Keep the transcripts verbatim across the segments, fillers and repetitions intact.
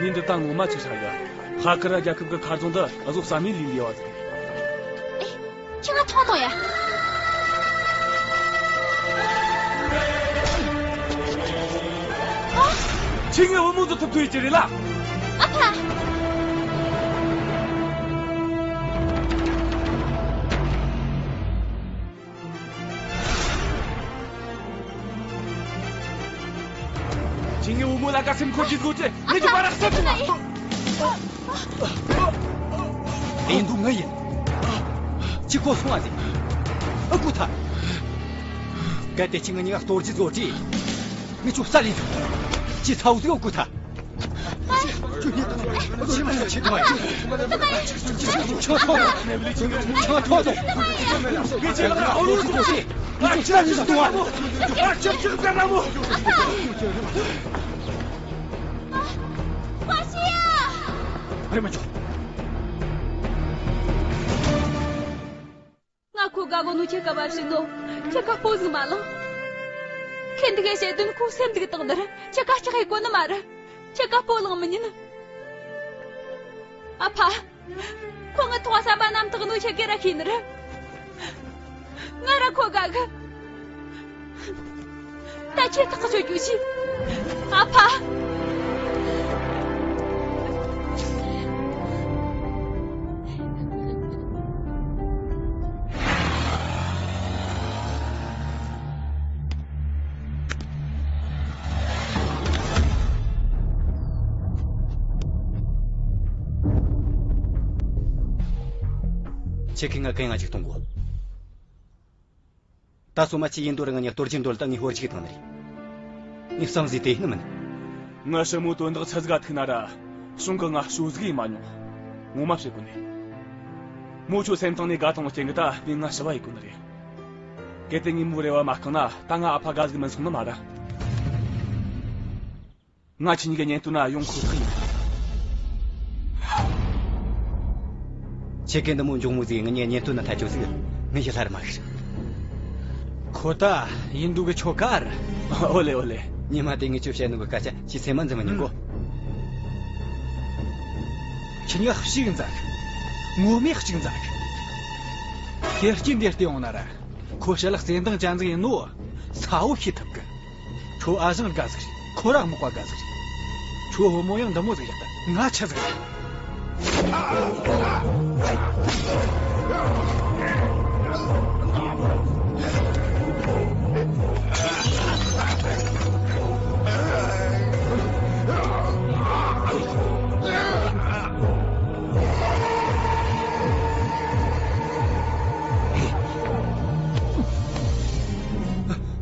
ངས་འདི་ལྟ་ངོ་མ་ཆི་ཧྲ་གི། ཧ་ཀི་ར་རྒྱལ་ཁབ་ཀྱི་མཁར་རྫོང་འདི་བཟོ་བསམ་མེད་ལས་ལས་བ་ཟིག་ཨེ། ཁྱི་ང་ཐོང་ནོ་ཡ། ཁྱི་ངའི་བུ་མོ་ཚོ་ཐུབ་ཐུབ་ཡིན་གྱི་རེད་ལ། ཨ་ཕ། ཁྱེད་ངའི་བུ་མོ་ལ་ཀ་སེམས་ཁུར་གྱིས་བཟོ་ཅི། ངས་ཀྱི་པ་ར་སེམས་ཁུར། ཡིན་འདུག་ངི་ཡིན། ཁྱི་ཁོ་སོང་བ་ཟིག་ཨ་ཁུ་ཐ། གལ་ཏེ་ཁྱི་ངི་ཉི་ག་གཏོར་གྱིས་བཟོ་ཅི། ངས་ཁྱོད་ས་ལས་ཁྱི་ཚ་བོ་ཟིག་ཨ་ཁུ་ཐ། ང་ཁོ་དགའ་གོ་ནོ་ཁྱེད་ཀ་བབས་ཤིག་ནོ། ཁྱེད་ཀ་སྤོ་ཟིག་མ་ལང་། ཁྱེད་འདི་གའི་བཤད་དོན་ཁོ་སེམས་འདུག་དང་འདིར་ཁྱེད་ཀ་ལྕགས་ཡི་གོ་ནི་མ་རེད། ཁྱེད་ཀ་སྤོ་ལང་མི་ཉན། ཨ་ཕ། ཁོ་ང་ཐོག་བསམ་པ་རྣམ་དག་ནོ་ཁྱེད་ཀ་ར་ཤེས་ནི་རེད། ང་ར་ཁོ་དགའ་གི། ད་ཁྱེད་ཐག་གཅོད་རྒྱུ་ཞིག་ཨ་ཕ། ཁྱེད་ཀྱིས་ང་གན་ང་ཅིག་གཏོང་གོ། ད་སོ་མ་ཁྱི་ཡིན་དོ་ར་ང་ཉག་གཏོར་གྱིན་འགྲོ་ལ་ད་ངས་ཧོར་ཅིག་བཏང་ནི་རེད། ངས་བསམ་གཟས་དེ་ནི་མིན། ང་ཞི་མོ་དོན་དག་ཆི་ཟིག་ག་ཐུག་ན་ར། གཞུང་གི་ང་ཞུ་ཟིག་ཡིན་མ་མྱོང་། ངོ་མ་བཤད་གོ་ནི། མོ་ཆོ་སེམས་གཏིང་ནས་དགའ་ཐང་རྐྱེན་གི་ད་ནི་ང་ཞི་བ་ཡིན་གོ་ནི་རེད། གལ་ཏེ་ངས་མོའི་རེ་བ་མ་བསྐངས་ན་ད་ང་ཨ་ཕ་དགའ་ཟིག་མིན་སོང་ནི་མ་ར། ང་ཁྱེད་གཉིས་ཀའི་གཉེན་སྟོན་ན་ཡོང་ཁོ་ཐག་ཡིན། ཁྱེད་ཀྱི་འདི་མོ་མགྱོགས་མོ་ཟིག་ངེད་གཉིས་གཉེན་སྟོན་ན་ཐལ་ཆོག་ཟིག་ངེད་ཀྱི་ལྷར་མ་ཤི། ཁོ་ད་ཡིན་འདུག་གི་ཆོ་ག་ར། ཨོ་ལེ་ཨོ་ལེ། ཉི་མ་དེ་ངས་ཁྱོད་བཤད་ནོ་གི་སྐད་ཆ་ཁྱེད་སེམས་མ་འཛིན་མི་ཉན་གོ། ཁྱེད་གཉིས་གཅིག་མཛའ་གི། ངོ་མས་གཅིག་མཛའ་གི། ཁྱེད་སྐྱིད་འདིར་བལྟས་ཡོང་ན་ར། ཁོ་ཞལ་ལག་བརྩེ་འདང་ཅན་ཟིག་ཡིན་ནོ། ཚ་བོ་ཤེས་ཐུབ་གི། ཁྱོད་ཨ་ཞང་དགའ་ཟིག་རེད། ཁོ་ར་མག་པ་དགའ་ཟིག་རེད། ཁྱོད་བུ་མོ་ཡང་འདི་མོ་ཟིག་ཡག་ད་ང་ཆི་ཟིག་རེད།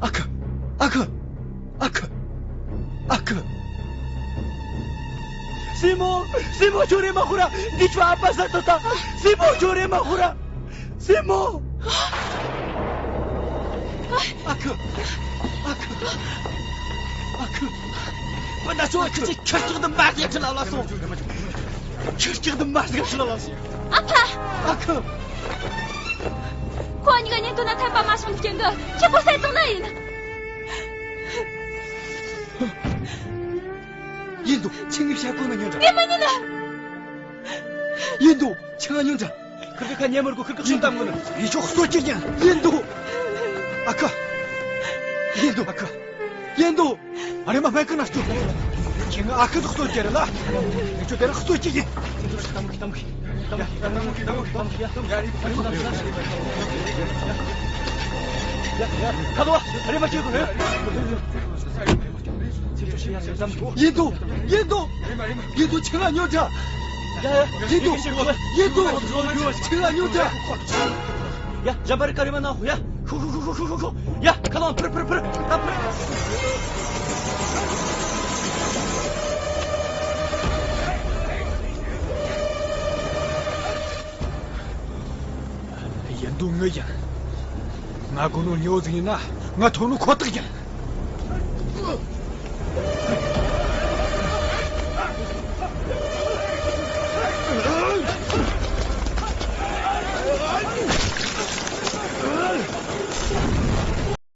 ཨ་ཁུ། ཨ་ཁུ། ཨ་ཁུ། ཨ་ཁུ། སྲས་མོ། སྲས་མོ་ཁྱོད་རེམ་མ་ཤོག་ར། འདི་ཁྱོད་ཨ་ཕ་ཟེར་དོ་ད། སྲས་མོ་ཁྱོད་རེམ་མ་ཤོག་ར། སྲས་མོ། ཨ་ཁུ། ཨ་ཁུ། ཨ་ཁུ། སྤུན་ཟླ་ཚོ་ཁྱོད་ཀྱིས་ཁྱི་སྐྱག་འདི་མར་ཟས་ཁྲི་ལ་ལ་སོང་། ཁྱི་སྐྱག་འདི་མར་ཟས་ཁྲི་ལ་ལ་སོང་། ཨ་ཕ། ཨ་ཁུ། ཁོ་གཉིས་ཀ་གཉེན་སྟོན་ན་འཐད་པ་མ་བྱུང་རྐྱེན་གྱིས་ཁྱི་ཕོ་བསད་བཏང་ནི་ཡིན། ཡིན་འདུག་ཁྱེད་ངས་བཤད་དགོས་མི་ཉན་འདྲ། ངས་མི་ཉན། ཡིན་འདུག་ཁྱེད་ང་ཉན་འདྲ། ཁིར་ཁ་ཁ་ཉན་མི་དགོས། ཁིར་ཁ་ཤོད་དམ་གོ་ནི། ཡིན་ཆོག་གསོད་ཀྱི་ཡིན། ཡིན་འདུག་ཨ་ཁུ། ཡིན་འདུག་ཨ་ཁུ། ཡིན་འདུག་ཨ་རེ་མ་སྨན་ཁང་ན་སྐྱོད། ཁྱེད་ང་ཨ་ཁུ་ཟིག་གསོད་ཀྱི་རེད་ལ། ངས་ཁྱོད་དེ་རིང་གསོད་ཀྱི་ཡིན། ཁ་ལོ་ཨ་རེ་མ་སྐྱོད་གོ། ཡིན་འདུག་ཡིན་འདུག་ཡིན་འདུག་ཁྱེད་ང་ཉོན་དྲ། ཡིན་འདུག་ཡིན་འདུག་ཁྱེད་ང་ཉོན་དྲ། ཡ། ཇམ་པར་ཀ་རི་མ་ན་ཧུ་ཡ། ཧུ་ཧུ། ཡ། ཁ་ལོང་ཕུར་ཕུར་ཕུར། ད་ཕུར། ཡིན་འདུག་ངི་ཡིན། ང་དགོས་ནོ་ཉོ་ཟིག་ཡིན་ན་ང་ཐོབ་ནོ་ཁོ་ཐག་ཡིན།